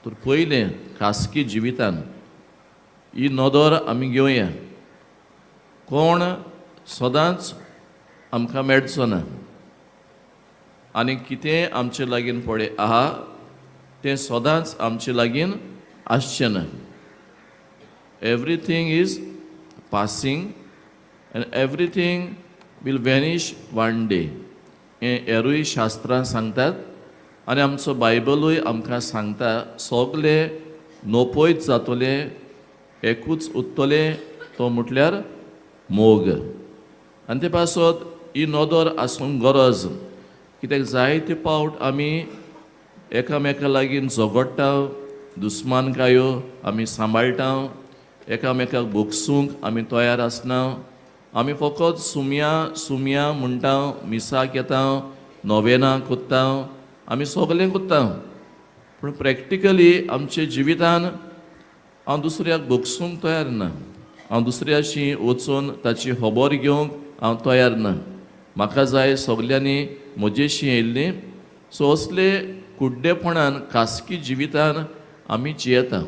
तर पयलें खासगी जिवितान ही नदर आमी घेवया. कोण सदांच आमकां मेळचो ना आनी कितें आमचे लागीं पळय आहा तें सदांच आमचे लागीं आसचें ना. Everything is passing and everything will vanish one day. हें हेरूय शास्त्रां सांगतात आनी आमचो बायबलूय आमकां सांगता, सगले नपयत जातले, एकूच उरतलें, तो म्हटल्यार मोग. आनी ते पासत ही नदर आसूंक गरज, कित्याक जायते पावट आमी एकामेका लागीं झगडटा, दुस्मानकायो आमी सांबाळटा, एकामेकाक भोगसूंक आमी तयार आसना. आमी फकत सुमया सुमया म्हणटा, मिसाक येता, नोवेनां कोत्ता, आमी सगलें कोत्ता, पूण प्रॅक्टिकली आमच्या जिवितान हांव दुसऱ्याक भोगसूंक तयार ना. हांव दुसऱ्याशी वचून ताची खबर घेवंक हांव तयार ना. म्हाका जाय सगल्यांनी म्हजेशी येयल्ली. सो असले कुड्डेपणान खासगी जिवितान आमी जियेता.